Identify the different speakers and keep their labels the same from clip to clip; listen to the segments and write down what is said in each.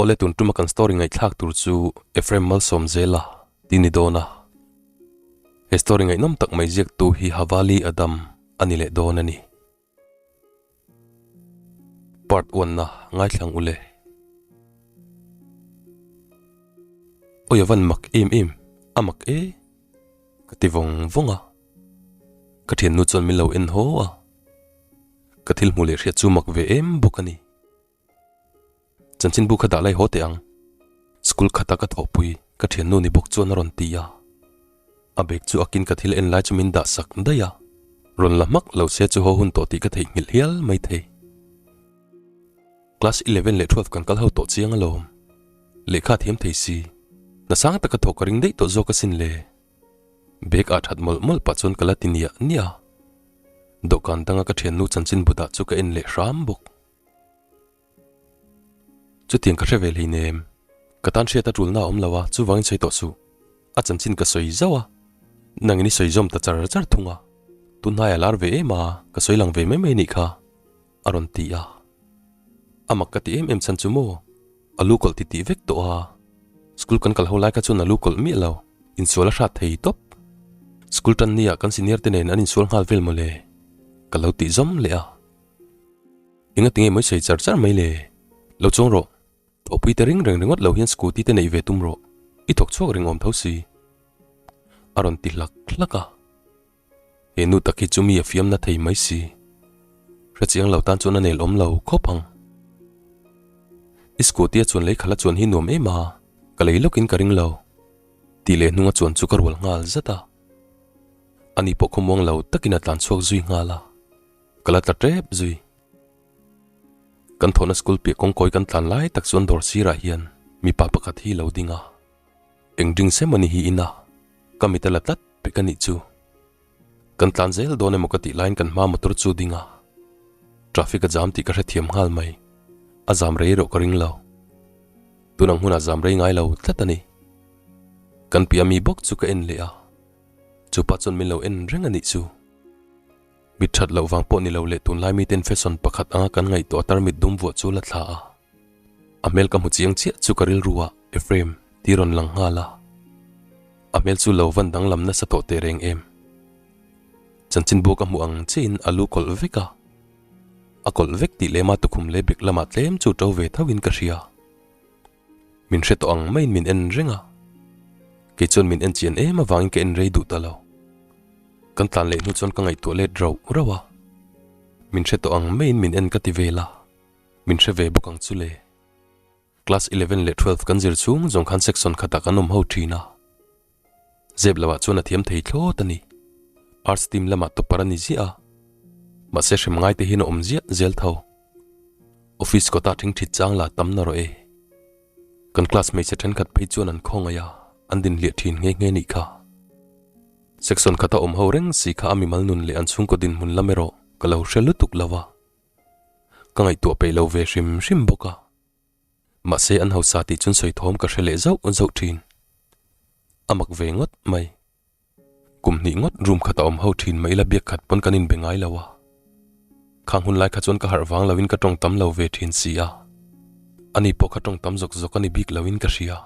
Speaker 1: Awle tun tuma kan story ngaihthlak tur chu Ephraim Malsawmzela tih ni dawn a. He story ngaihnawm tak mai ziaktu hi Havali Adam a ni leh dawn a ni. Part one na ngaithlang ule. Awi a van mak em em, a mak e ka ti vawng vawng a. Ka thiannu chuan min lo en haw a. Ka thil hmuh leh hriat chu mak ve em bawk a ni. Chanchinbu kha dah lai haw teh ang. School khata ka thawhpui ka thiannu ni bawk chuan a rawn ti a. A bag chu akin ka thil en lai chu min dah sak daih a. Rawn la hmak lo se chu haw hun tawh tih ka theihnghilh hial mai thei. Class 11 leh 12 kan kal ho tawh chiang alawm. Lehkha thiam thei si. Hna sang taka thawk ka ring daih tawh zawk asin le. Bag ah that mawlh mawlh pah chuan ka la ti niah niah a. Dawhkan danga ka thiannu chanchinbu dah chu ka en leh hram bawk. Chutiang ka hre ve hleinem. Ka tan hriat a tulna a awm lo a, chuvangin sawi tawh suh. A chanchin ka sawi zauh a, nangin i sawi zawm ta char char thung a. Tunhnai a lar ve em a, ka sawi lang ve mai mai nih kha, a rawn ti a. A mak ka ti em em chhan chu maw? A lu kawlh titih vek tawh a. School kan kal ho lai kha chuan a lu kawlh miah lo, insual a hrat thei tawp. School tan nia kan senior te nen an insual nghal vel mawle, ka lo tih zawm leh a. Enga tinge mai sawi char char mai le? Lo chuang rawh. Thawhpui te ring reng ringawt lo hian scooty te neih ve tum rawh. I thawk chhuak ring awm tho si. A rawn ti hlak hlak a. He nu tak hi chu mi a fiam na thei mai si. Hrechiang lo tan chuan a nel awm lo khawp ang. I scooty a chuan lei khalh a chuan hi nuam em a, ka lei lawkin ka ring lo. Tih leh hnunga chuan chu ka rual nghal zat a. Ani pawh khawmuang lo takin a tlan chhuak zui nghal a. Ka la tla tep zui. Kan thawhna school piah kawngkawi kan tlan lai tak chuan dawr sirah hian mipa pakhat hi lo ding a. Eng ding se mawni hi ina ka mit a la tlat pek a nih chu. Kan tlan zel dawn emaw ka tih laiin kan hma motor chu ding a. Traffic a jam tih ka hrethiam nghal mai. A zam rei erawh ka ring lo. Tun ang hunah zam rei ngai lo tlat a ni. Kan piah mi bawk chu ka en leh a. Chupa chuan min lo en reng a nih chu. Mit that loh vang pawh ni lo leh tunlai miten fashion pakhat anga kan ngaihtuah tarmit dum vuah chu la thla a. A hmel ka hmu chiang chiah chu ka rilru ah Ephraim ti rawn lang nghal a. A hmel chu lo van danglam nasa tawh teh reng em. Chanchinbu ka hmuh ang chiahin a lu kawlh vek a. A kawlh vek tih lema tukhum leh bek lamah tlem chu to ve tho in ka hria. Min hre tawh ang maiin min en reng a. Kei chuan min en chian em avangin ka en rei duh ta lo. Kan tlan leh hnu chuan ka ngaihtuah let rauh rauh a. Min hre tawh ang maiin min en ka ti vel a. Min hre ve bawk ang chu le. Class 11 leh 12 kan zir chhung zawng khan section khatah kan awm ho thin a. Zep lohah chuan a thiam thei thlawt a ni. Arts team lamah topper a ni ziah a. Mahse hrem ngai te hian a awm ziah zel tho. Office kawtah thingthit chang la tam na rawh e. Kan class hmeichhe thenkhat phei chuan an khawngaih a, an din hliah thin nghe nghe nih kha. Section khata awm ho reng si kha a mimal nun leh an chhungkaw dinhmun lam erawh ka lo hre lutuk lo a. Ka ngaihtuah peih lo ve hrim hrim bawk a. Mahse an hausa tih chuan sawi thawm ka hre leh zauh zauh thin. A mak ve ngawt mai. Kum hnih ngawt room khat a awm ho thin mai ila biak khat pawn kan inbe ngai lo a. Khang hun lai kha chuan ka harh vang loin ka tawng tam lo ve thin si a. Ani pawh kha tawng tam zawk zawk a ni bik loin ka hria.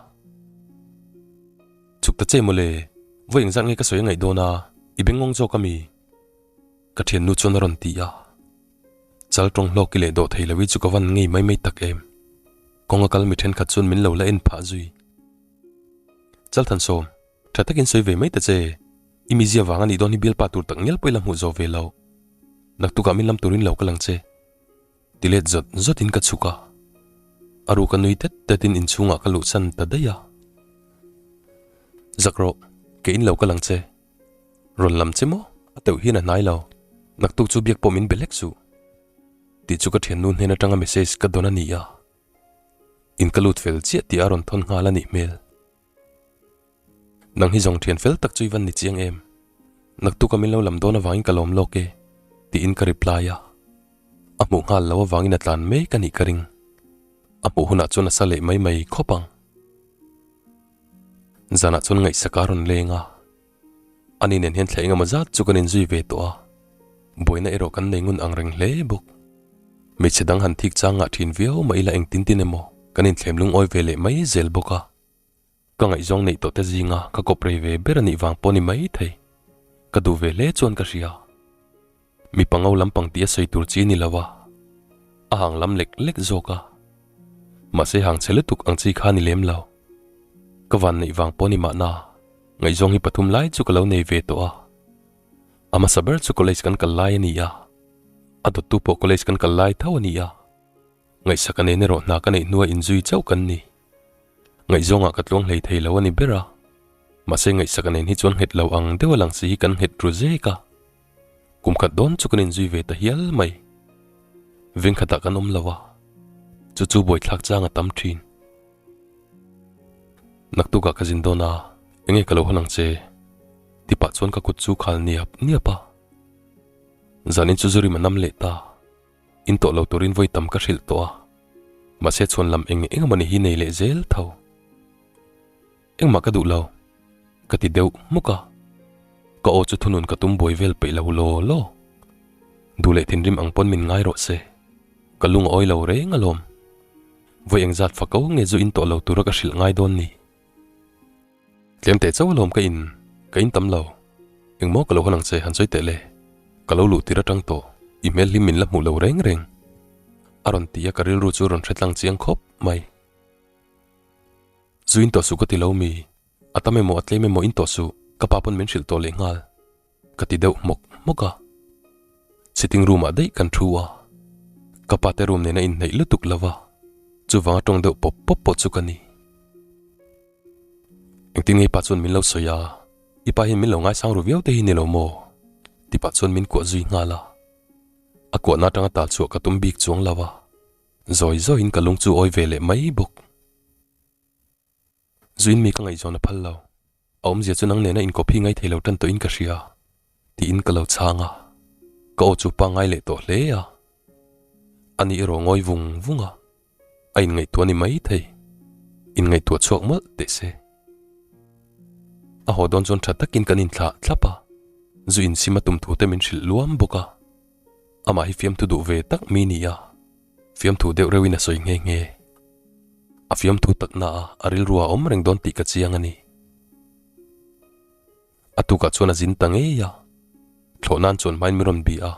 Speaker 1: Chuk ta che mawle, vawi engzat nge ka sawi a ngaih dawn a, i bengngawng zawk a mi? Ka thiannu chuan a rawn ti a. Chal tawng hlawk i leh dawh thei lo i chu ka van ngei mai mai tak em. Kawng a kal mi thenkhat chuan min lo la en phah zui. Chal Thansawm. Tha takin sawi ve mai ta che. I mizia vang a nih dawn hi bialpa tur tak ngial pawh i la hmuh zawh ve lo. Naktukah min lam turin lo kal ang che. Ti let zawt zawtin ka chhuk a. A ru ka nui tet tetin inchhungah ka luhsan ta daih a. Zak rawh, ke in lo kal ang che. Rawn lam che maw? A teuh hian a hnai lo. Naktuk chu biak pawh min be hlek suh. Tih chu ka thiannu hnen atanga message ka dawn a ni a. In ka lut fel chiah tih a rawn thawn nghal a nih hmel. Nang hi zawng thian fel tak chu i van ni chiang em? Naktuk a min lo lam dawn avangin ka lawm lawk e, tiin ka reply a. A hmuh nghal lo avangin a tlan mek a nih ka ring. A hmuh hunah chuan a sa leh mai mai khawp ang. Zanah chuan ngaihsak a rawn leng a. Ani nen hian thla engemaw zat chu kan inzui ve tawh a. Buaina erawh kan nei ngun ang reng hle bawk. Hmeichhe dang han thik chang ngah thin viau mah ila engtin tin emaw. Kan inthlem lungawi ve leh mai zel bawk a. Ka ngaihzawng neih tawh te zinga ka kawp rei ve ber a nih vang pawh ni mai thei. Ka duh ve hle chuan ka hria. Mipa ngo lampang tih a sawi tur chi ni lo a, a hang lam lek lek zawk a. Mahse hang chhe lutuk ang chi kha ni lem lo. Ka van neih vang pawh ni mahna, ngaihzawng hi pathum lai chu ka lo nei ve tawh a. A hmasa ber chu college kan kal lai a ni a, a dawttu pawh college kan kal lai tho a ni a. Ngaihsak a nen erawh hna ka neih hnua inzui chauh kan ni. Ngaihzawngah ka tluang hlei thei lo a ni ber a, mahse ngaihsak a nen hi chuan nghet lo ang deuh a lang si hi kan nghet ru zek a. Kum khat dawn chu kan inzui ve ta hial mai. Veng khatah kan awm lo a, chu chu buaithlak chang a tam thin. Naktukah ka zin dawn a, enge ka lo hawn ang che? Ti pah chuan ka kut chu khal niap niap a. Zanin chu Zurima nam leh ta. In tawh lo turin vawi tam ka hrilh tawh a, mahse chhuan lam eng eng emawni hi nei leh zel tho. Engmah ka duh lo, ka ti deuh hmuk a, ka aw chu thunun ka tum buai vel peih lo law law. Duh leh thinrim ang pawn min ngai rawh se, ka lung a awi lo reng alawm. Vawi engzat fako nge zu in tawh lo tura ka hrilh ngai dawn ni? Tlem teh chauh alawm ka in, ka in tam lo. Engmaw ka lo hawn ang che han sawi teh le. Ka lo luh tir atang tawh, i hmel hi min la hmuh lo reng reng. A rawn ti a ka rilru chu rawn hre tlang chiang khawp mai. Zu in tawh suh ka ti lo mi, a tam emaw a tlem emaw in tawh suh, ka pa pawn min hrilh tawh leh nghal. Ka ti deuh hmawk hmawk a. Sitting room ah daih kan thu a. Ka pa te room nen a inhnaih lutuk lo va, chuvang a tawng deuh pawp pawp pawh chu ka ni. Engtin nge i pa chuan min lo sawi a, i pa hian min lo ngaisang ru viau te hi ni lo maw? Ti pah chuan min kuah zui nghal a. A kuahna atanga tal chhuah ka tum bik chuang lo a, zawi zawiin ka lung chu awi ve leh mai bawk. Zuin mi ka ngaihzawn a phal lo, a awmzia chu nang nena inkawp hi ngaithei lo tan tawhin ka hria, tiin ka lo chhang a, ka aw chu pangngai leh tawh hle a. Ani erawh ngawi vung vung a, a inngaihtuah ni mai thei, inngaihtuah chhuak mawlh teh se. A haw dawn chuan tha takin kan inthlah thlap a, zu insim a tum thu te min hrilh luam bawk a, amah hi fiamthu duh ve tak mi ni a. Fiamthu deuh reuhin a sawi nghe nghe. A fiamthu takna a a rilru a awm reng dawn tih ka chiang a ni. A tukah chuan a zin ta ngei a, thlawh nan chuan hmain min rawn bih a.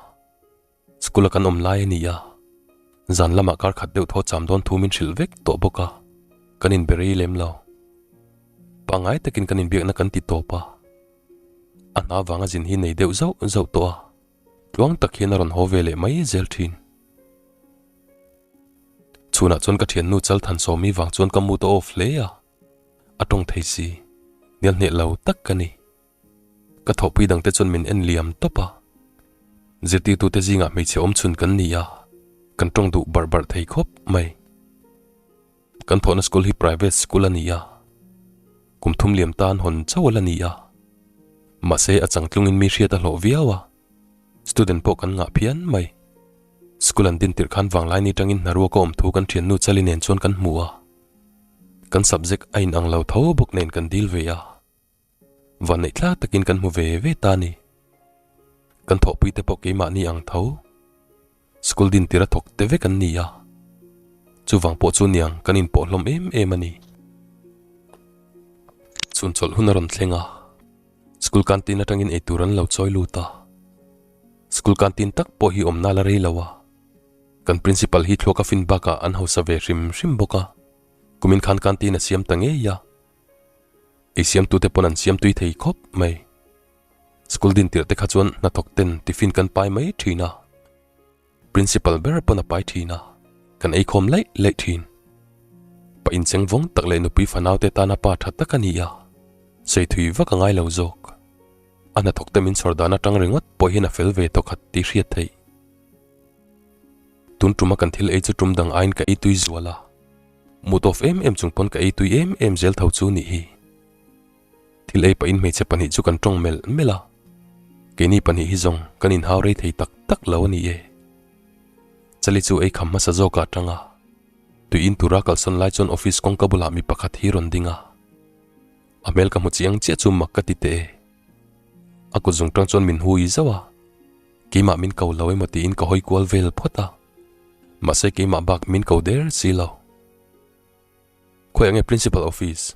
Speaker 1: School a kan awm lai a ni a, zan lamah kar khat deuh thaw cham dawn thu min hrilh vek tawh bawk a, kan inbe rei lem lo. Pangngai takin kan inbiakna kan ti tawp a, a hna vanga zin hi nei deuh zauh zauh tawh a. Tluang tak hian a rawn haw ve leh mai zel thin. Chhunah chuan ka thiannu chal than sawmi vang chuan ka mood a off hle a, a tawng thei si, hnial hneh lo tak ka ni. Ka thawhpui dangte chuan min en liam tawp a, zirtirtute zingah hmeichhe awm chhun kan ni a, kan tawng duh barh barh thei khawp mai. Kan thawhna school hi private school a ni a, kum thum liam tan hawn chauh a la ni a. Mahse a changtlungin mi hriat a hlawh viau a, student pawh kan ngah phian mai. School an din tirh khan vanglai ni tangin hnaruak a awm thu kan thiannu Chali nen chuan kan hmu a, kan subject a inang lo tho bawk nen kan dil ve a. Vanneih thlak takin kan hmu ve ve ta a ni. Kan thawhpui te pawh keimahni ang tho. School din tir a thawk te vek an ni a, chuvang pawh chu niang kan inpawh hlawm em em a ni. Chhun chawlh hun a rawn thleng a, school canteen atangin eitur an lo chawi lut a. School canteen tak pawh hi awmna la rei lo a, kan principal hi thluak a fin bakah an hausa ve hrim hrim bawk a, kumin khan canteen a siam ta ngei a. Ei siamtute pawn an siam tui thei khawp mai. School din tirh te kha chuan hnathawk ten tiffin kan pai mai thin a, Principal ber pawn a pai thin a, kan ei khawm laih laih thin. Pa incheng vawng tak leh nupui fanau te tana pa tha tak a ni a, sawi thui vak a ngai lo zawk. A hnathawk te min chhawr dan atang ringawt pawh hian a fel ve tawkhat tih hriat theih. Tun tuma kan thil ei chu tum dang aiin ka ei tui zual a, mut off em em chung pawn ka ei tui em em zel tho chu nih hi. Thil ei pahin hmeichhe pahnih chu kan tawng melh melh a, keini pahnih hi zawng kan inhau rei thei tak tak lo a ni e. Chali chu ei kham hmasa zawkah atang a, tui in tura kalsawn lai chuan office kawngka bulah mi pakhat hi rawn ding a, a hmel ka hmu chiang chiah chu mak ka ti teh e. A kut zung tang chuan min hui zauh a, keimah min ko lo emaw tiin ka hawi kual vel phawt a, mahse keimah bak min ko der si lo. Khawiah nge Principal office?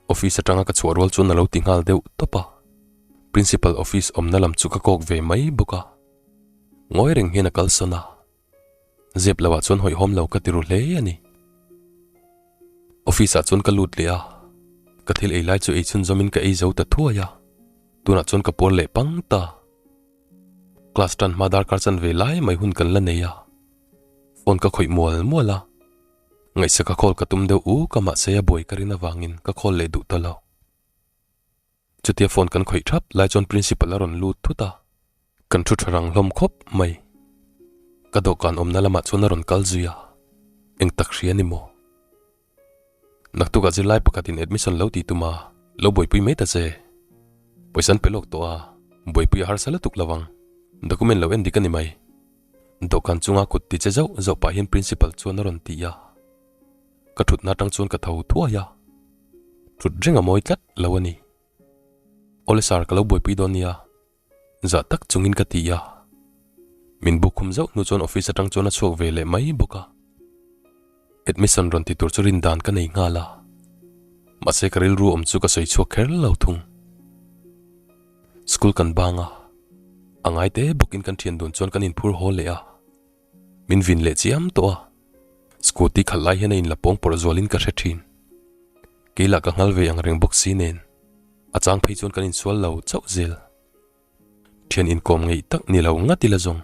Speaker 1: Office atanga ka chhuah rual chuan a lo ti nghal deuh tawp a. Principal office awmna lam chu ka kawk ve mai bawk a. Ngawi reng hian a kalsawn a. Zep lo ah chuan hawihhawm lo ka ti ru hle a ni. Office ah chuan ka lut leh a, ka thil ei lai chu ei chhunzawmin ka ei zo ta thuai a. Tunah chuan ka puar leh pang ta. Class tan hma darkar chan ve lai mai hun kan la nei a. Phone ka khawih mual mual a. Ngaihsaka call ka tum deuh uk a mahse a buai ka rin avangin ka call leh duh ta lo. Chutia phone kan khawih thap lai chuan principal a rawn lut thut a, kan thu tha rang hlawm khawp mai. Ka dawhkan awmna lamah chuan a rawn kal zui a, eng tak hria ni maw? Naktukah zirlai pakhatin admission lo tih tum a, lo buaipui mai ta che. Pawisa an pe lawk tawh a, buaipui a harsa lutuk lo ang. Document lo en dik a ni mai. Dawhkan chunga kut ti che zauh zauh pah hian principal chuan a rawn ti a, ka thutna atang chuan ka tho thuai a, thut reng a mawi tlat lo a ni. Awle sir ka lo buaipui dawn nia, zah tak chungin ka ti a, min buk khum zauh hnu chuan office atang chuan a chhuak ve leh mai bawk a, admission rawn ti tur chu rin dan ka nei nghal a, mahse ka rilru awm chu ka sawi chhuak kher lo thung. School kan bang a, a ngai te bawkin kan thian dun chuan kan inphur haw leh a, min vin leh chiam tawh a, scooty khalh lai hian a inla pawng pawrh zualin ka hre thin. Kei lah ka nghal ve ang reng bawk si nen, a chang phei chuan kan insual lo chauh zel. Thian inkawm ngeih tak ni lo ngat ila zawng,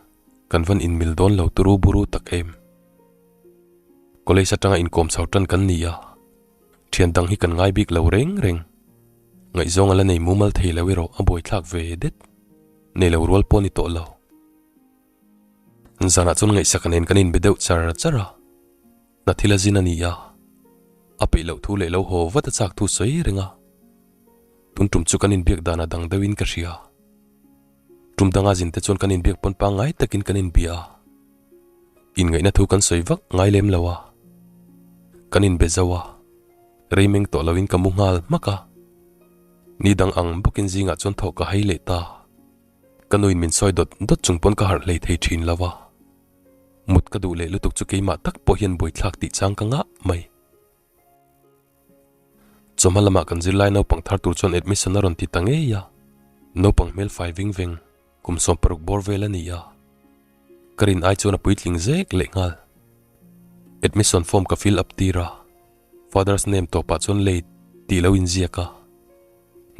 Speaker 1: kan van inmil dawn lo turu buru tak em. College atanga inkawm chho tan kan ni a, thian dang hi kan ngai bik lo reng reng. Ngaihzawng a la nei mumal thei lo erawh a buaithlak ve det. Nei lo rual pawh a ni tawh lo. Zanah chuan ngaihsaka nen kan inbe deuh char char a, hna thil a zin a ni a, a peih loh thu leh lo haw vat a chak thu sawi reng a. Tun tum chu kan inbiak dan a dang deuhin ka hria. Tum danga zin te chuan kan inbiak pawn pangngai takin kan inbia a, inngaihna thu kan sawi vak ngai lem lo a, kan inbe zo a. Rei meng tawh loin ka mu nghal hmak a, ni dang ang bawkin zingah chuan thawh ka hai leh ta. Ka nuin min sawi dawt dawt chung pawn ka harh hlei thei thin lo a, mut ka duh leh lutuk chu keimah tak pawh hian buaithlak tih chang ka ngah mai. Chawhma lamah kan zirlai naupang thar tur chuan admission a rawn ti ta ngei a, naupang hmel fai ving veng kum 60 bawr vel a ni a, ka rin ai chuan a puitling zek leh nghal. Admission form ka fill up tir a. Father's name tawpah chuan late tih lo inziak a,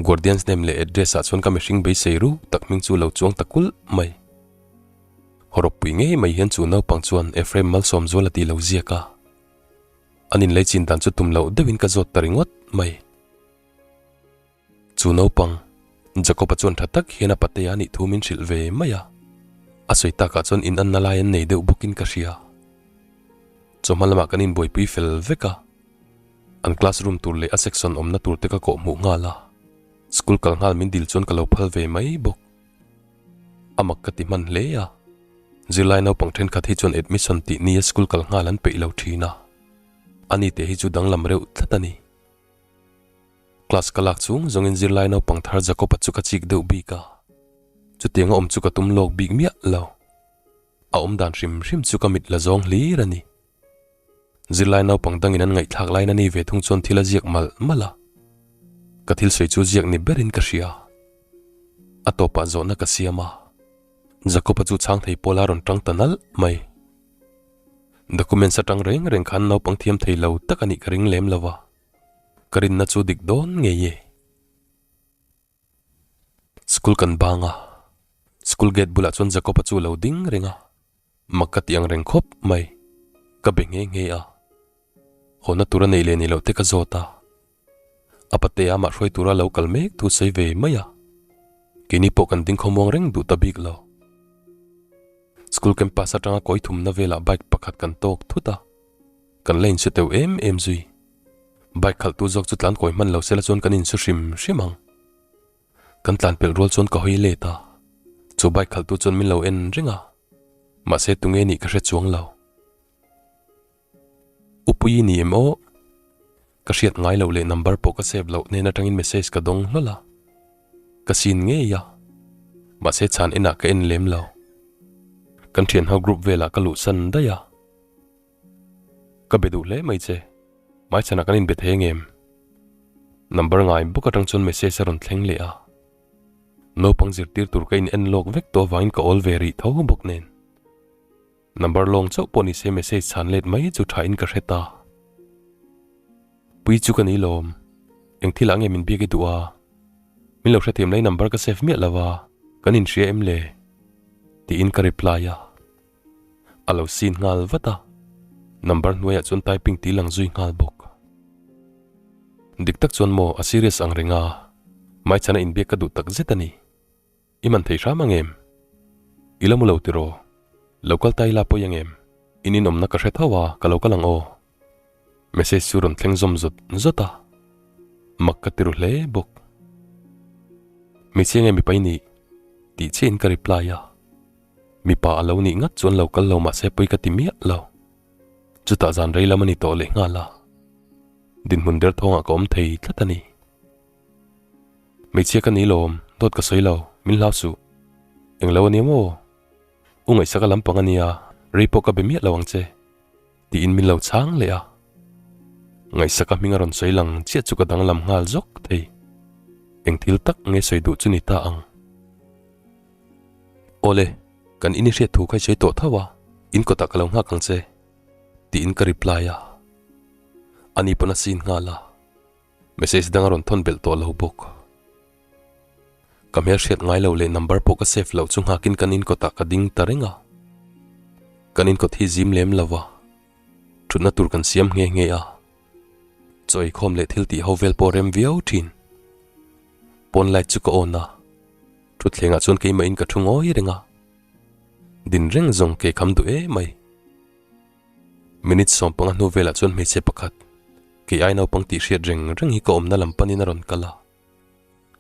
Speaker 1: Guardian's name leh address ah chuan ka mihring beisei ru tak hming chu lo chuang ta kulh mai. Hawrawppui ngei mai hian chu naupang chuan Ephraim Malsawmzuala tih lo ziak a, an inlei chin dan chu tum loh deuhin ka zawt ta ringawt mai. Chu naupang, Jacob-a chuan tha tak hian a patea nih thu min hrilh ve mai a, a sawi takah chuan in anna lai an nei deuh bawkin ka hria. Chawhma lamah kan inbuaipui fel vek a, an classroom tur leh a section awmna tur te ka kawh hmuh nghal a, school kal nghal min dil chuan ka lo phal ve mai bawk. A mak ka ti hman hle a, zirlai naupang thenkhat hi chuan admission tih nia school kal nghal an peih lo thin a, ani te hi chu danglam reuh tlat a ni. Class ka lak chung zawngin zirlai naupang thar Jacob-a chu ka chik deuh bik a, chutianga awm chu ka tum lawk bik miah lo. A awm dan hrim hrim chu ka mit la zawng hlir a ni. Zirlai naupang dangin an ngaihthlak lain a ni ve thung chuan thil a ziak malh malh a, ka thil sawi chu ziak ni berin ka hria. A tawpah zawhna ka siam a, Jacob-a chu chhang thei pawla rawn tang ta nalh mai. Documents atang reng reng khan naupang thiam thei lo tak a nih ka ring lem lo va. Ka rinna chu dik dawn ngei e. School kan bang a, school gate bulah chuan Jacob-a chu a lo ding reng a, mak ka ti ang reng khawp mai. Ka be nghe nghe a, hawna tur a neih leh nei loh te ka zawt a, a patea amah hruai tura lo kal mek thu sawi ve mai a, keini pawh kan ding khawmuang reng duh ta bik lo. School campus atanga kawi thumna velah bike pakhat kan tawk thut a. Kan la insu teuh em em zui. Bike khalhtu zawk chu tlan kawi hman lo sela chuan kan insu hrim hrim ang. Kan tlan pelh rual chuan ka hawi let a, chu bike khalhtu chuan min lo en reng a, mahse tunge nih ka hre chuang lo. Upuii ni em aw? Ka hriat ngai loh leh number pawh ka save loh hnen atangin message ka dawng hlawl a, ka sin ngei a, mahse chhan enah ka en lem lo. Kan thianho group velah ka luhsan daih a. Ka be duh hle mai che. Hmaichhanah kan inbe thei angem? Number ngai bawk atang chuan message a rawn thleng leh a. Naupang zirtir tur ka in en lawk vek tawh avangin ka awl ve rih tho bawk nen. Number lawng chauh pawh nise message chhan let mai chu tha in ka hre ta. Pui chu ka ni lawm. Eng thil ah nge min biak i duh a? Min lo hrethiam lai number ka save miah lo a, kan inhria em le? Tiin ka reply a. A lo sin nghal vat a, number hnuaiah chuan typing tih lang zui nghal bawk. Dik tak chuan maw a serious ang reng a, hmaichhana inbiak ka duh tak zet a ni. I man thei hram ang em? I la mu lo tiraw? Lo kal ta ila pawi ang em? In inawmna ka hre tho a, ka lo kal ang aw. Message chu rawn thleng zawm zawt zawt a, mak ka ti ru hle bawk. Hmeichhia nge mipa i nih? tih chiahin ka reply a. Mipa a lo nih ngat chuan lo kal lo mahse pawi ka ti miah lo. Chutah zan rei lam a ni tawh leh nghal a, dinhmun derthawngah ka awm thei tlat a ni. Hmeichhia ka ni lawm, dawt ka sawi lo, min hlau suh. Englo a nia maw? U ngaihsaka lampang a nia, rei pawh ka be miah lo ang che, tiin min lo chhang leh a. Ngaihsaka hming a rawn sawi lang chiah chu ka danglam nghal zawk thei. Eng thil tak nge sawi duh chu ni ta ang? Awle, kan in i hriat thu kha i sawi tawh tho a, in kawtah ka lo nghak ang che, tiin ka reply a. Ani pawn a sin nghal a, message dang a rawn thawn belh tawh lo bawk. Ka hmel hriat ngai lo leh number pawh ka save loh chu nghakin kan in kawtah ka ding ta reng a. Kan in kawt hi zim lem lo va, thutna tur kan siam nghe nghe a. Chaw eikhawm leh thil tih ho vel pawh rem viau thin. Pawn light chu ka on a. Thutthlengah chuan keimahin ka thu ngawi reng a, din reng zawng ke kham duh em mai. Minute 15 hnu velah chuan hmeichhe pakhat, kei ai naupang tih hriat reng reng hi ka awmna lam panin a rawn kal a.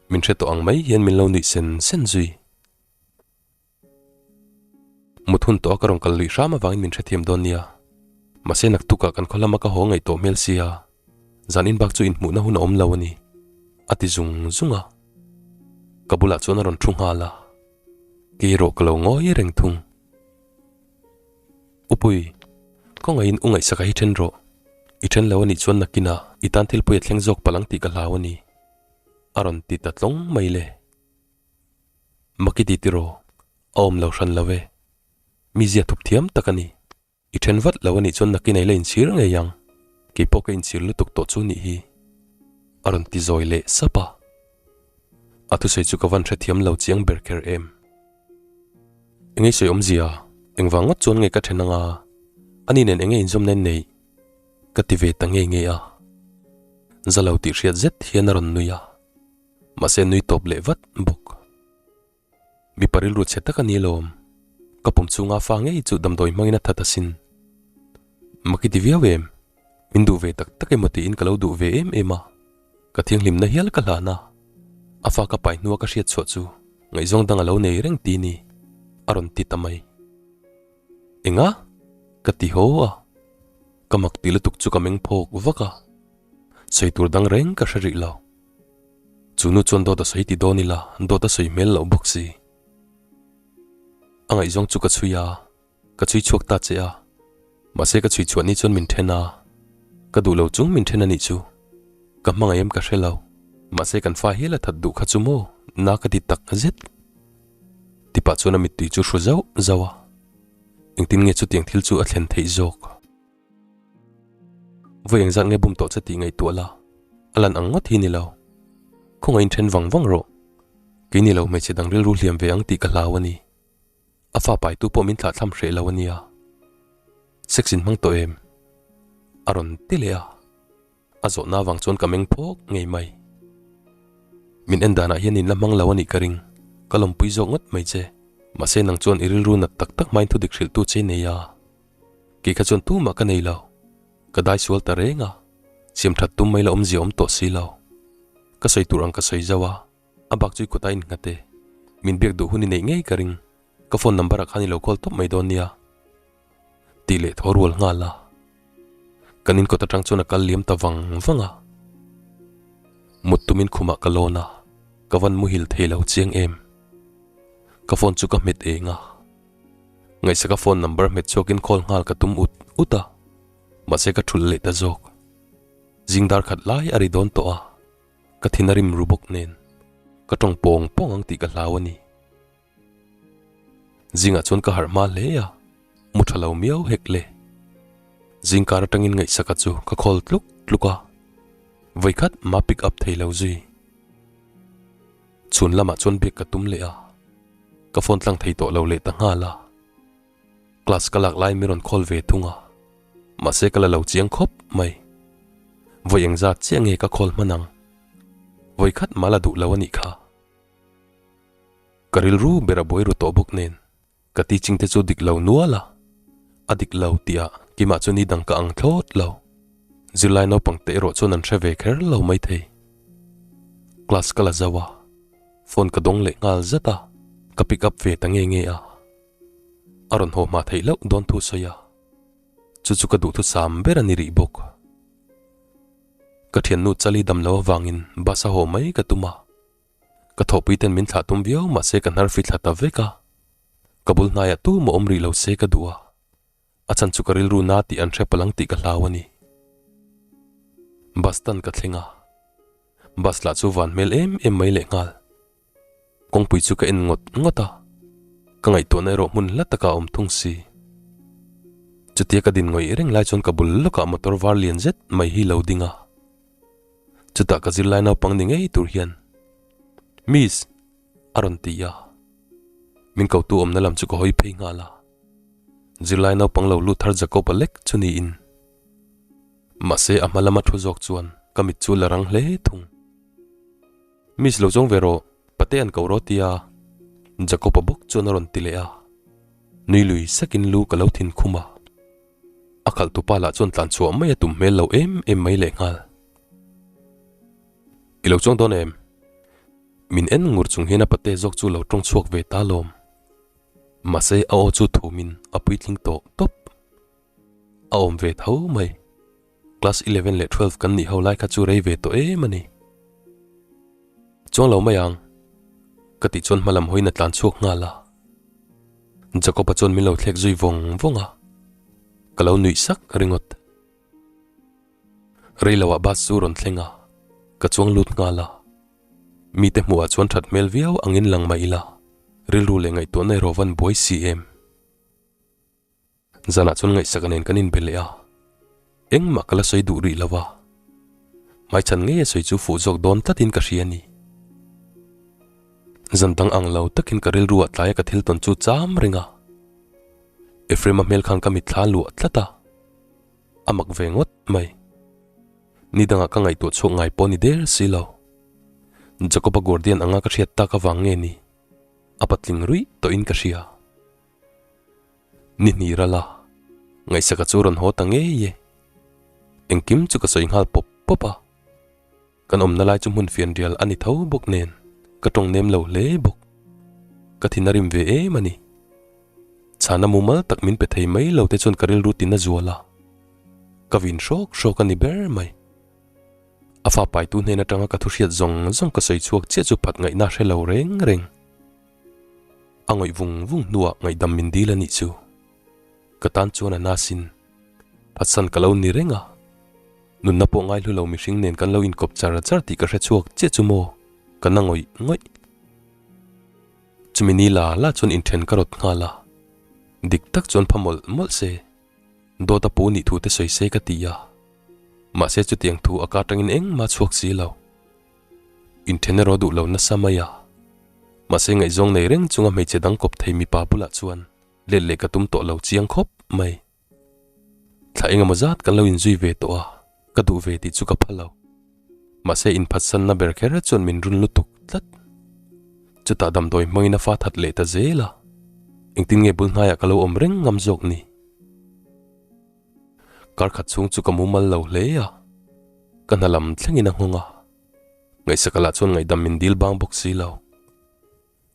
Speaker 1: Min hre tawh ang mai hian min lo nuih sen sen zui. Mut hun tawh a ka rawn kal luih hram avangin min hrethiam dawn nia. Mahse naktukah kan khaw lama ka haw ngaih tawh hmel sia, zan in bak chu inhmuhna hun a awm lo a ni, a ti zung zung a. Ka bulah chuan a rawn thu nghal a, kei erawh ka lo ngawi reng thung. Upui, kawngaihin u ngaihsaka hi then rawh. I then lo a nih chuan nakinah i tan thil pawi a thleng zawk palh ang tih ka hlau a ni, a rawn ti ta tlawng mai le. Maki ti tiraw? A awm lo hran lo e. Mi zia thup thiam tak a ni. I then vat lo a nih chuan nakin ei la inchhir ngei ang. Kei pawh ka inchhir lutuk tawh chu nih hi. A rawn ti zawi leh sap a. A thusawi chu ka van hrethiam lo chiang ber kher em. Engei sawi awmzia, engvang ngawt chuan nge ka then anga ani nen enge inzawmna in neih? Ka ti ve ta ngei ngei a. Za lo tih hriat zet hian a rawn nui a. Mahse nui tawp leh vat bawk. Mipa rilru chhe tak a ni alawm. Ka pum chhunga fa ngei chu damdawi hmangin a that asin. Mak i ti viau em? Min duh ve tak tak emaw tiin ka lo duh ve em em a. Ka thianghlimna hial ka hlan a. A fa ka pai hnua ka hriat chhuah chu ngaihzawng dang a lo nei reng ti ni a rawn ti ta mai. Enga? Ka ti haw a. Ka mak ti lutuk chu ka meng phawk vak a. Sawi tur dang reng ka hre rih lo. Chu nu chuan dawt a sawi ti dawn ila, dawt a sawi hmel loh bawk si. A ngaihzawng chu ka chhui a, ka chhui chhuak ta che a. Mahse ka chhui chhuah ni chuan min then a, ka duh lo chung min then a nih chu. Ka hmangaih em ka hre lo, mahse kan fa hial a that duh kha chu maw na ka ti tak zet. Tipah chuan a mittui chu hru zauh zauh a, engtin nge chutiang thil chu a thlen theih zawk? Vawi engzat nge bum tawh che tih ngaihtuah la, a lan ang ngawt hi ni lo. Khawngaih inthen vang vang rawh. Kei ni lo hmeichhe dang rilru hliam ve ang tih ka hlau a ni. A fa paitu pawh min thlahthlam hreh lo a nia. Sex in hmang tawh em? A rawn ti leh a. A zawhna avang chuan ka meng phawk ngei mai. Min en danah hian in la hmang lo a nih ka ring. Ka lawmpui zawk ngawt mai che. Mahse nang chuan i rilru nat tak tak hmain thudik hrilhtu che i nei a. Kei kha chuan tumah ka nei lo. Ka dai sual ta reng a. Siam that tum mai la awmzia awm tawh si lo. Ka sawi tur ang ka sawi zauh a. A bak chu i kut a innghat e. Min biak duh hun i neih ngei ka ring. Ka phone number ah khan i lo call tawp mai dawn nia. Tih leh thaw rual nghal a. Kan in kawt atang chuan a kal liam ta vang vang a. Mut tumin khumah ka lawn a, ka van muhil thei lo chiang em. Ka phone chu ka hmet eng a. Ngaihsaka phone number hmet chhuakin call nghal ka tum ut ut a, mahse ka thulh leh ta zawk. Zing dar khat lai a ri dawn tawh a, ka thin a rim ru bawk nen ka tawng pawng pawng ang tih ka hlau a ni. Zingah chuan ka harh hma hle a, mu tha lo miau hek le. Zingkar atangin ngaihsaka chu ka khawl tluk tluk a, vawikhat ma pick up thei lo zui. Chhun lamah chuan biak ka tum leh a, ka phone tlang thei tawh lo leh ta nghal a. Class ka lak lai mi rawn call ve thung a, mahse ka la lo chiang khawp mai. Vawi engzat chiah nge ka call hman ang? Vawikhat mah la duh lo a nih kha. Ka rilru ber a buai ru tawh bawk nen ka teaching te chu dik lo nual a, a dik lo tih ah keimah chu ni dang ka ang thlawt lo. Zirlai naupang te erawh chuan an hre ve kher lo maithei. Class ka la zo a, phone ka dawng leh nghal zat a, ka pick up ve ta nge nge a. A rawn haw hma theih loh dawn thu sawi a, chu chu ka duhthusam ber a ni rih bawk. Ka thiannu Chali dam lo avangin bus a haw mai ka tum a, ka thawhpui ten min thlah tum viau mahse ka hnar fithla ta vek a, ka bul hnaiah tu maw awm rih lo se ka duh a, a chhan chu ka rilru na tih an hre palang tih ka hlau a ni. Bus stand ka thleng a, bus lah chu van hmel em em mai lehnghal. Kawngpui chu ka en ngawt ngawt a, ka ngaihtuahna erawh hmun hla takah a awm thung si. Chutia ka din ngawih reng lai chuan ka bul lawkah motor var lian zet mai hi lo ding a. Chutah ka zirlai naupang ni ngei tur hian, Miss! a rawn ti a. Min kotu awmna lam chu ka hawi phei nghal a. Zirlai naupang lo lut thar Jacob-a lek chu niin. Mahse a hma lama thu zawk chuan ka mit chu la rang hle thung. Miss lo zawng ve rawh, pate an ko rawh tia Jacob-a bawk chuan a rawn ti leh a, nui lui sakin lu ka lo thin khum a. A khalh tupa lah chuan tlan chhuah mai a tum hmel lo em em mai leh nghal. I lo chuang dawn em? Min en ngur chung hian a pate zawk chu lo tawng chhuak ve ta lawm. Mahse a aw chu thumin a puitling tawh tawp. A awm ve tho mai. Class 11 leh 12 kan nih ho lai kha chu rei ve tawh em a ni. Chuang lo mai ang. Ka tih chuan hmalam hawiin a tlan chhuak nghal a. Jacob-a chuan min lo thlek zui vawng vawng a. Ka lo nuih sak ringawt. Rei loah bus chu rawn thleng a, ka chuang lut nghal a. Mite hmuhah chuan that hmel viau angin lang mah ila, rilru leh ngaihtuahna erawh van buai si em. Zanah chuan ngaihsaka nen kan inbe leh a, engmah ka la sawi duh rih lo a, hmaichhan ngei a sawi chu fuh zawk dawn tlatin ka hria a ni. Zan dang ang lo takin ka rilru ah tlaia ka thil tawn chu cham reng a, Ephraim-a hmel khan ka mitthla luah tlat a, a mak ve ngawt mai. Ni dangah ka ngaihtuah chhuak ngai pawh ni der si lo. Jacob-a guardian anga ka hriat tak avang nge ni, a patling ruih tawhin ka hria. Ni hnih ral a, ngaihsaka chu rawn haw ta ngei e. Engkim chu ka sawi nghal pawp pawp a. Kan awmna lai chu hmun fian rial a ni tho bawk nen ka tawng nem lo hle bawk. Ka thin a rim ve em a ni. Chhana mumal tak min pe thei mai lo te chuan ka rilru tin a zual a. Ka vin hrawk hrawk a ni ber mai. A fa paitu hnen atanga ka thu hriat zawng zawng ka sawi chhuak chiah chu phat ngaihna hre lo reng reng. A ngawih vung vung hnuah ngaihdam min dil a nih chu. Ka tan chuan a nasin phatsan ka lo ni reng a. Nunna pawh ngaihlu lo mihring nen kan lo inkawp char char tih ka hre chhuak chiah chu maw ka na ngawih ngawih. Chumi ni la la chuan inthen ka rawt nghal a. Dik tak chuan pha mawlh mawlh se. Dawt a pu nih thu te sawi se ka ti a. Mahse chutiang thu a ka atangin engmah chhuak si lo. Inthen erawh duh lo nasa mai a. Mahse ngaihzawng nei reng chunga hmeichhe dang kawp thei mipa bulah chuan let leh ka tum tawh lo chiang khawp mai. Thla engemaw zat kan lo inzui ve tawh a, ka duh ve tih chu ka pha lo. Mahse inphatsanna ber kher chuan min run lutuk tlat. Chutah damdawi hmangin a fa that leh ta zel a, engtin nge bul hnaiah ka lo awm reng ngam zawk ni? Kar khat chhung chu ka mumal lo hle a, ka hna lam thlengin a nghawng a, ngaihsaka lah chuan ngaihdam min dil bang bawk si lo.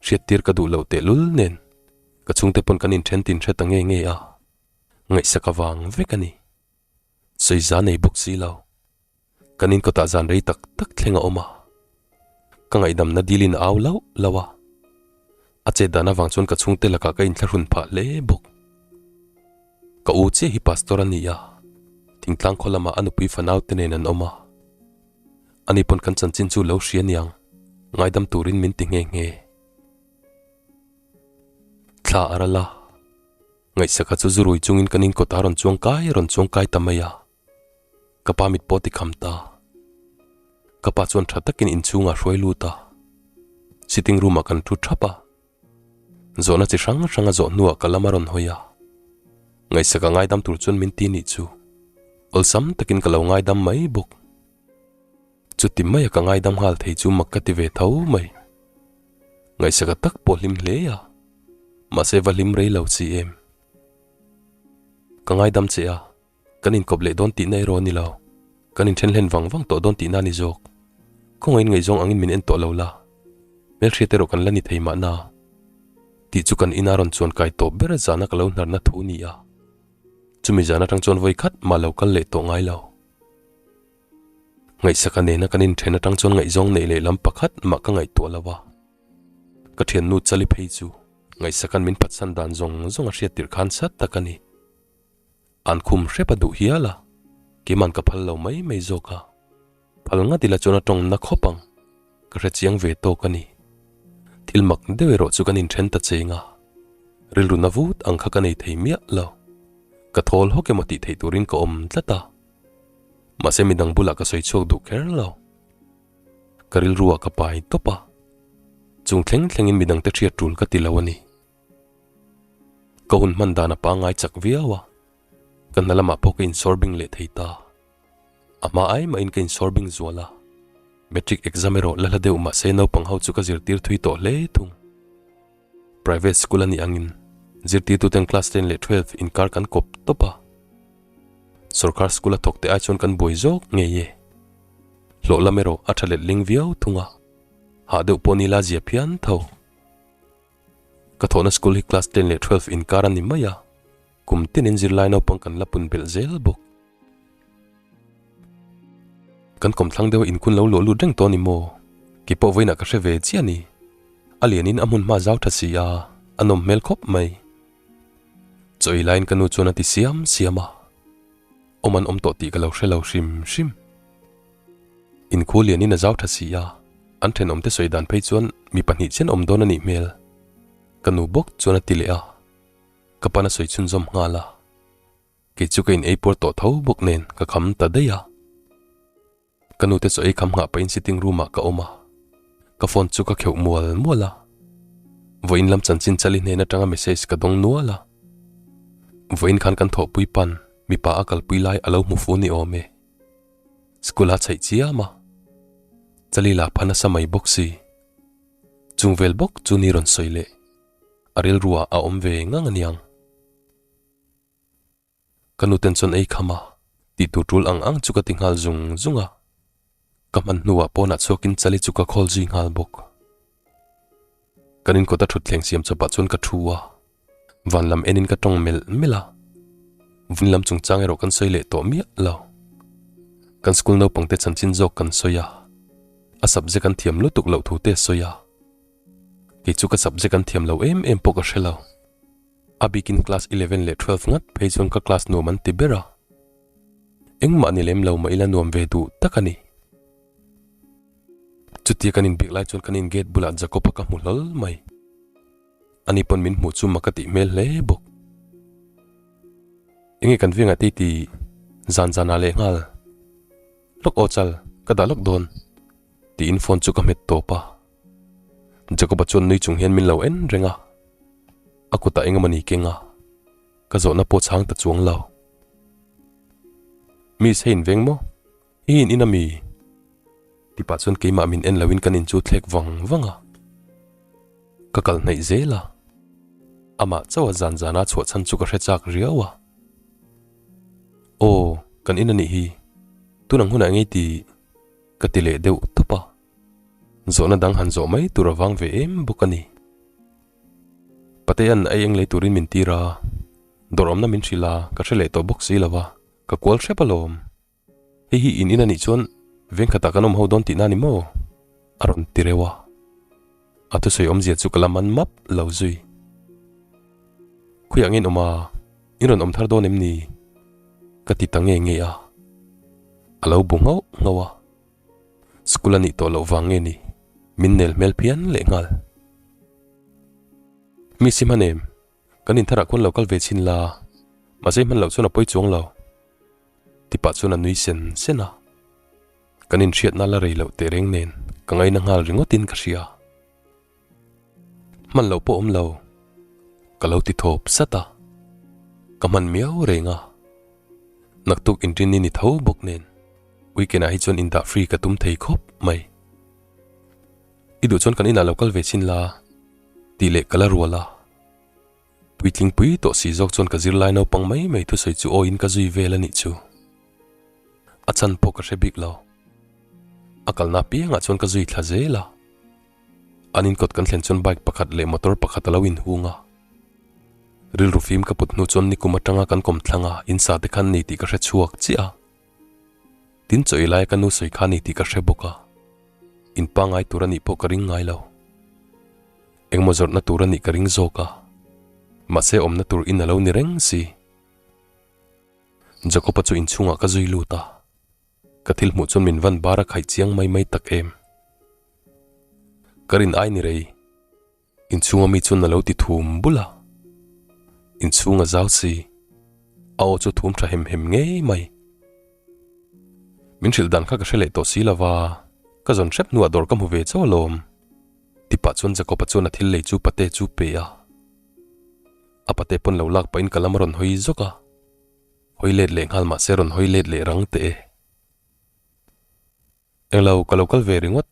Speaker 1: Hriattir ka duh loh tehlul nen ka chhungte pawn kan inthen tin hre ta nge nge a, ngaihsaka vang vek a ni. Sawiza nei bawk si lo. Kan inkawtah zan rei tak tak thleng a awm a, ka ngaihdamna dilin a au lauh lauh a. A chet dan avang chuan ka chhungte lakah ka inthlahrun phah hle bawk. Ka u chiah hi pastor a ni a, thingtlang khaw lamah a nupui fanau te nen an awm a. Ani pawn kan chanchin chu lo hria niang, ngaidam turin min ti nghe nghe. Thla a ral a, ngaihsaka chu zu rui chungin kan inkawt a rawn chuang kai rawn chuang kai ta mai a. Ka pa mit pawh ti kham ta. Ka pa chuan tha takin inchhungah hruai lut a, sitting room ah kan thu thap a. Zawhna chi hrang hrang a zawh hnuah ka lam a rawn hawi a, ngaihsaka ngaidam tur chuan min ti nih chu awlsam takin ka lo ngaidam mai bawk. Chuti maia ka ngaidam nghal thei chu mak ka ti ve tho mai. Ngaihsaka tak pawh hlim hle a, mahse va hlim rei lo chi em. Ka ngaidam che a. Kan inkawp leh dawn tihna erawh a ni lo. Kan inthen hlen vang vang tawh dawn tihna a ni zawk. Khawngaih ngaihzawng angin min en tawh lo la. Hmelhriat erawh kan la ni thei mahna. Tih chu kan ina rawn chuan kai tawp ber zana ka lo hnarna thu a ni a. Chumi zan atang chuan vawi khat mah lo kal leh tawh ngai lo. Ngaihsaka nena kan inthen atang chuan ngaihzawng neih leh lam pakhat mah ka ngaihtuah lo a. Ka thiannu Chali phei chu ngaihsakan min phatsan dan zawng zawng a hriat tirh khan sat tak a ni. An khum hrep a duh hial a, keiman ka phal lo mai mai zawk a. Phal ngat ila chuan a tawng na khawp ang, ka hre chiang ve tawk a ni. Thil mak deuh erawh chu kan inthen ta cheng a, rilru na vut ang kha ka nei thei miah lo. Ka thawl hawk emaw tih theih turin ka awm tlat a, mahse midang bulah ka sawi chhuak duh kher lo. Ka rilruah ka pai tawp a, chung thleng thlengin midangte hriat tul ka ti lo a ni. Ka hun hman dan a pangngai chak viau a, ka hna lamah pawh ka insawr bing leh thei ta. A hma ai mahin ka insawr bing zual a, matric exam erawh la hla deuh mahse naupang ho chu ka zirtir thui tawh hle thung. Private school a nih angin zirtirtuten class ten leh 12 inkar kan kawp tawp a, sorkar school a thawk te ai chuan kan buai zawk ngei e. Hlawh lam erawh a tha let ling viau thung a, hah deuh pawh ni la zia phian tho. Ka thawhna school hi class 10 leh 12 inkar a ni mai a, kum tinin zirlai naupang kan la pun belh zel bawk. Kan kawmthlang deuha inkhun lo luah lut reng tawh a ni maw? Kei pawh vawiinah ka hre ve chiah a ni. A lianin a hmun hma zau tha si a, a nawm hmel khawp mai. Chaw ei laiin ka nu chuan a ti siam siam a, awm an awm tawh tih ka lo hre lo hrim hrim. Inkhu lianin a zau tha si a, an thenawmte sawi dan phei chuan mi pahnih chian awm dawn a nih hmel. Ka nu bawk chuan a ti leh a, ka pan a sawi chhunzawm nghal a. Kei chu ka in ei puar tawh tho bawk nen ka kham ta daih a. Ka nute chaw ei kham nghah pahin sitting room ah ka awm a, ka phone chu ka kheuh mual mual a. Vawiin lam chanchin chali hnen atanga message ka dawng nual a. Vawiin khan kan thawhpui pan mipa a kalpui lai a lo hmu fu ni awm e. School a chheih chiam a, Chali la pha nasa mai bawk si. Chung vel bawk chu ni rawn sawi leh a rilruah a awm ve ngang aniang. Ka nuten chuan ei kham a, tih tur tul ang ang chu ka ti nghal zung zung a. Ka hman hnuah pawnah chhuakin Chali chu ka call zui nghal bawk. Kan inkawt a thutthleng siam chawpah chuan ka thu a, van lam enin ka tawng melh melh a, vun lam chungchang erawh kan sawi leh tawh miah lo. Kan school naupang te chanchin zawk kan sawi a, a subject an thiam lutuk loh thu te a sawi a, kei chu ka subject an thiam lo em em pawh ka hre lo. A bikin class 11 leh 12 ngat phei chuan ka class nuam an ti ber a, engmah ni lem lo mah ila nuam ve duh tak a ni. Chutia kan inbik lai chuan kan in gate bulah Jacob-a ka hmu hlawl mai. Ani pawn min hmuh chu mak ka tih hmel hle bawk. Enge kan vengah te ti zan zanah leh nghal lawk aw chal ka dah lawk dawn tiin phone chu ka hmet tawp a. Jacob-a chuan nui chung hian min lo en reng a, a kutah eng emawni keng a, ka zawhna pawh chhang ta chuang lo. Miss hei in veng maw? I in in ami? Ti pah chuan keimah min en loin kan in chu thlek vang vang a. Ka kal hnaih zel a. Amah chauh a zan zana chhuah chhan chu ka hre chak riau a. Aw, kan in anih hi. Tun ang hunah ngei ti ka ti leh deuh tawp a. Zawhna dang han zawh mai tur a vang ve em bawk a ni. Patea'n a eng lei turin min tir a. Dawr awmna min hrilh a, ka hre leh tawh bawk si lo a. Ka kual hrep alawm. Hei hi in in a nih chuan veng khatah kan awm ho dawn tihna a ni maw? A rawn ti reuh a. A thusawi awmzia chu ka la man map lo zui. Khawiah nge in awm a? In rawn awm thar dawn em ni? Ka ti ta nge nge a. A lo bu nghauh nghauh a. School a nih tawh loh vang nge ni? Min nel hmel phian leh nghal. Mi si hman em? Kan intharah khuan lo kal ve chhin la, mahse hman loh chuan a pawi chuang lo. Ti pah chuan a nui sen sen a. Kan inhriatna la rei loh teh reng nen ka ngaina nghal ringawtin ka hria. Hman loh pawh awm lo, ka lo ti thawp sat a. Ka hman miau reng a. Naktuk inrinni ni tho bawk nen weekend ah hi chuan indah free ka tum thei khawp mai. I duh chuan kan inah lo kal ve chhin la tih leh ka la rual a. Puitling pui tawh si zawk chuan ka zirlai naupang mai mai thusawi chu awiin ka zui vel a nih chu. A chhan pawh ka hre bik lo. A kalna apiangah chuan ka zui thla zel a. An inkawt kan thlen chuan bike pakhat leh motor pakhat a lo inhung a. Rilru fim ka put hnu chuan nikum atanga kan kawm thlang a, in sa te khan ni tih ka hre chhuak chiah a. Tin chaw ei laia ka nu sawi kha ni tih ka hre bawk a. In pangai tur a nih pawh ka ring ngai lo. Engmaw zawrhna tur a nih ka ring zawk a. Mahse awmna tur in a lo ni reng si. Jacob-a chu inchhungah ka zui lut a. Ka thil hmuh chuan min van bar a khaih chiang mai mai tak em. Ka rin ai ni rei. Inchhunga mi chuan a lo ti thum bul a. Inchhung a zau si. A aw chu thum tha hem hem ngei mai. Min hrilh dan kha ka hre leh tawh si lo va, ka zawn hrep hnuah dawr ka hmu ve chauh alawm. Ti pah chuan Jacob-a chuan a thil lei chu pate chu pe a. A pate pawn lo lak pahin ka lam a rawn hawi zawk a. Hawi let leh nghal mahse rawn hawi let leh rang teh e. Englo ka lo kal ve ringawt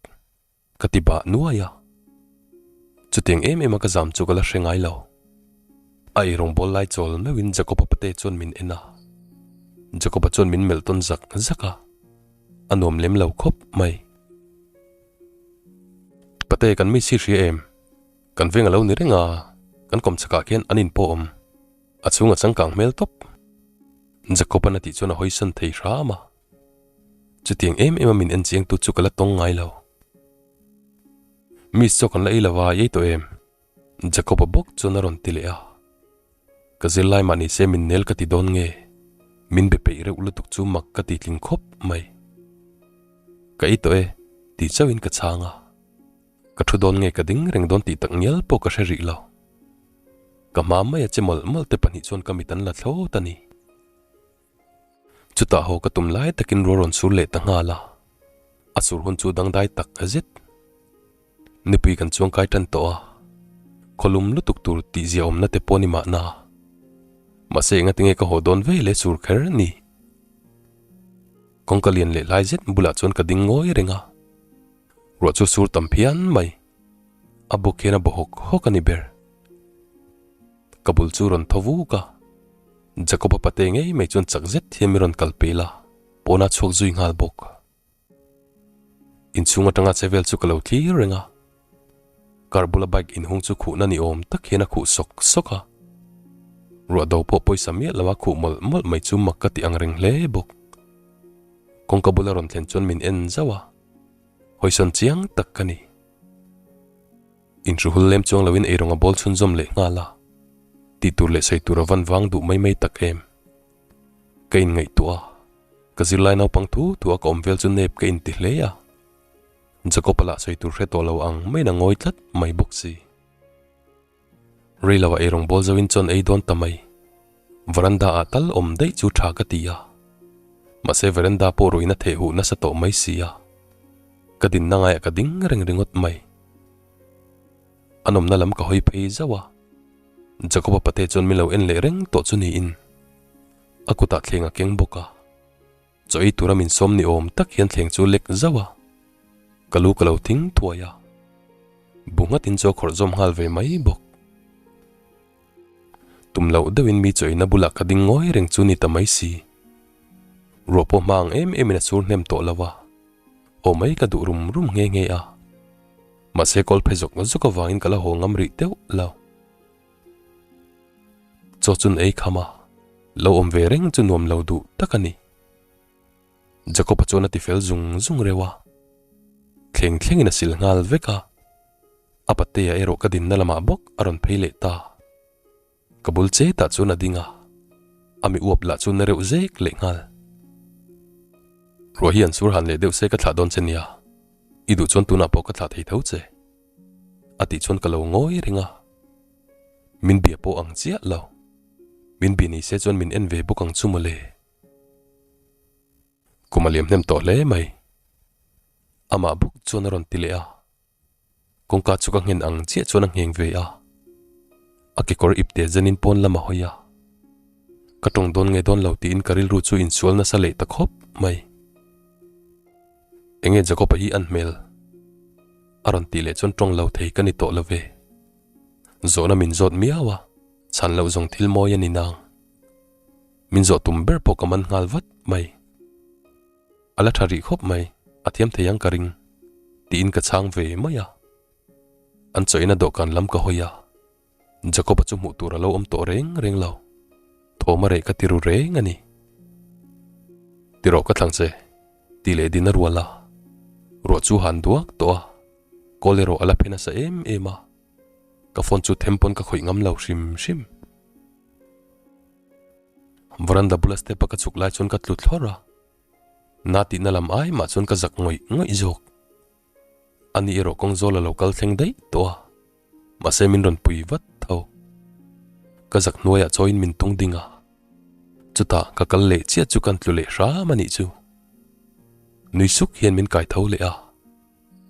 Speaker 1: ka ti bah nuai a. Chutiang em em a ka zam chu ka la hre ngai lo. A eirawng bawl lai chawl meuhin Jacob-a pate chuan min en a. Jacob-a chuan min melh tawn zak zak a. A nuam lem lo khawp mai. Pate kan mi si hria em? Kan veng a lo ni reng a, kan kawm chakah khian an inpawh awm. A chhung a changkang hmel tawp. Jacob-a'n a tih chuan a hawisan thei hram a. Chutiang em em a min en chiang tu chu ka la tawng ngai lo. Miss chaw kan la ei lova i ei tawh em? Jacob-a bawk chuan a rawn ti leh a. Ka zirlai mah ni se min nel ka ti dawn nge? Min be peih reuh lutuk chu mak ka ti tling khawp mai. Ka ei tawh e, ti chauhin ka chhang a. Ka thu dawn nge ka ding reng dawn tih tak ngial pawh ka hre rih lo. Ka hma mai a che mawlh mawlh te pahnih chuan ka mit an la thlawt a ni. Chutah haw ka tum lai takin rual rawn sur leh ta nghal a, a sur hun chu dangdai tak zet. Nipui kan chuang kai tan tawh a, khawlum lutuk tur tih zia awmna te pawh ni mahna. Mahse engati nge ka haw dawn ve le sur kher ni. Kawngka lian leh hlai zet bulah chuan ka ding ngawi reng a, ruah chu sur tam phian mai. A bawk hian a baw hawk hawk a ni ber. Ka bul chu rawn thaw vuk a, Jacob-a pate ngei mai chuan chak zet hian min rawn kal pel a, pawnah chhuak zui nghal bawk. Inchhung atanga che vel chu ka lo thlir reng a, car bula bike inhung chu khuhna ni awm tak hian a khuh sawk sawk a, ruah do pawh pawisa miah lo a khuh mawlh mawlh mai chu mak ka ti ang reng hle bawk. Kawngka bula rawn thlen chuan min en zauh a, hawisawn chiang tak ka ni. Inhruhul lem chuang loin eirawng a bawl chhunzawm leh nghal a, tih tur leh sawi tur a van vang duh mai mai tak em. Ka inngaihtuah a, ka zirlai naupang thu thu a ka awm vel chu nep ka inti hle a. Jacob-a lah sawi tur hre tawh lo ang maiin a ngawi tlat mai bawk si. Rei lo ah eirawng bawl zoin chuan ei dawn ta mai. Veranda ah tal awm daih chu tha ka ti a. Mahse veranda pawh ruihna theh huh nasa tawh mai si a. Ka dinna ngaiah ka ding reng ringawt mai. A nawmna lam ka hawi phei zauh a. Jacob-a pate chuan min lo en leh reng tawh chu niin a kutah thleng a keng bawk a. Chaw ei tura min sawm ni awm tak hian thleng chu lek zauh a, ka lu ka lo thing thuai a, bu nghatin chaw khawrh zawm nghal ve mai bawk. Tum loh deuhin mi chaw eina bulah ka ding ngawi reng chu ni ta mai si. Ruah pawh hma ang em emin a sur hnem tawh lo a, aw mai ka duh rum rum nghe nghe a. Mahse kawl phe zawk zawk avangin ka la haw ngam rih deuh lo. Chaw chun ei kham a, lo awm ve reng chu nuam lo duh tak a ni. Jacob-a chuan a ti fel zung zung reuh a, thleng thlengin a sil nghal vek a, a patea erawh ka dinna lamah bawk a rawn phei leh ta. Ka bul chetah chuan a ding a, a mi uap lah chu na reuh zek leh nghal. Ruah hi an sur han leh deuh se ka thlah dawn che nia. I duh chuan tunah pawh ka thlah thei tho che. A tih chuan ka lo ngawi reng a. Min bia pawh ang chiah lo. Min bia ni se chuan min en ve bawk ang chu mawle. Kum a liam hnem tawh hle mai. Amah bawk chuan a rawn ti leh a. Kawngka chu ka nghen ang chiah chuan a ngheng ve a. A kekawr ipte zenin pawn lam a hawi a. Ka tawng dawn nge dawn lo tiin ka rilru chu insual nasa leh ta khawp mai. Enge Jacob-a hi an hmel? A rawn tih leh chuan tawng lo thei ka ni tawh lo ve. Zawhna min zawt miau a, chhan loh zawng thil mawi a ni nang. Min zawh tum ber pawh ka man nghal vat mai. A la tha rih khawp mai, a thiam thei ang ka ring, tiin ka chhang ve mai a. An chawina dawhkan lam ka hawi a, Jacob-a chu hmuh tur a lo awm tawh reng reng lo. Thawm a reh ka ti ru reng a ni. Ti rawh ka thlang che, tih leh din a rual a. Ruah chu han duak tawh a, kawl erawh a la phe nasa em em a. Ka phone chu them pawn ka khawih ngam lo hrim hrim. Veranda bula step a ka chhuk lai chuan ka tlu thlawr a, na tihna lam ai mah chuan ka zak ngawih ngawih zawk. Ani erawh kawng zawl a lo kal thleng daih tawh a, mahse min rawn pui vat tho. Ka zak hnuaiah chawiin min tung ding a, chutah ka kal leh chiah chu kan tlu leh hram a nih chu. Nui suk hian min kai tho leh a,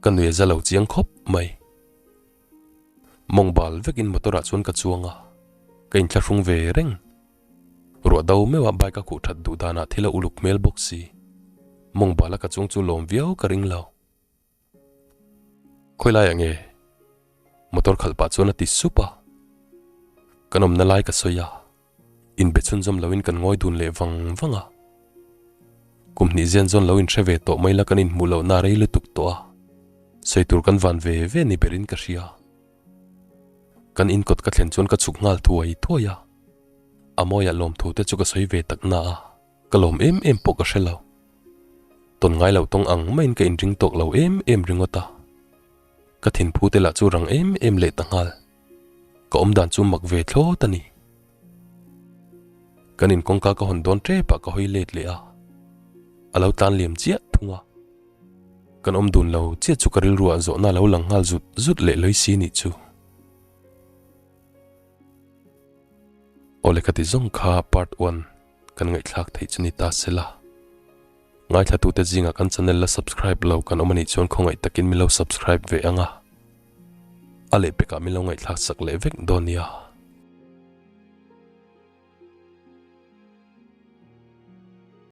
Speaker 1: ka nui a za lo chiang khawp mai. Mawng bal vekin motor ah chuan ka chuang a, ka inthlahrung ve reng. Ruah do meuh a bike a khuh that duh danah thil a uluk hmel bawk si. Mawng bal a ka chuang chu lawm viau ka ring lo. Khawi laiah nge? Motor khalh pah chuan a ti sup a. Kan awmna lai ka sawi a, inbe chhunzawm loin kan ngawi dun leh vang vang a. Kum hnih zian zawn lo inhre ve tawh mai la kan inhmuh lohna a rei lutuk tawh a, sawi tur kan van ve ve ni berin ka hria. Kan inkawt ka thlen chuan ka chhuk nghal thuai thuai a, a mawiah lawmthu te chu ka sawi ve tak na a, ka lawm em em pawh ka hre lo. Tawn ngai loh tawng ang maiin ka inring tawk lo em em ringawt a, ka thinphu te lah chu rang em em leh ta nghal. Ka awmdan chu mak ve thlawt a ni. Kan in kawngka ka hawn dawn tep ah ka hawi let leh a, a lo tlan liam chiah thung a. Kan awm dun lo chiah chu ka rilru ah zawhna a lo lang nghal zut zut leh lawi si nih chu. Awle ka ti zawng kha part one kan ngaihthlak theih chu ni ta se la. Ngaithlatute zingah kan channel la subscribe lo kan awm anih chuan khawngaih takin min lo subscribe ve ang a. A lehpekah min lo ngaihthlak sak leh vek dawn nia.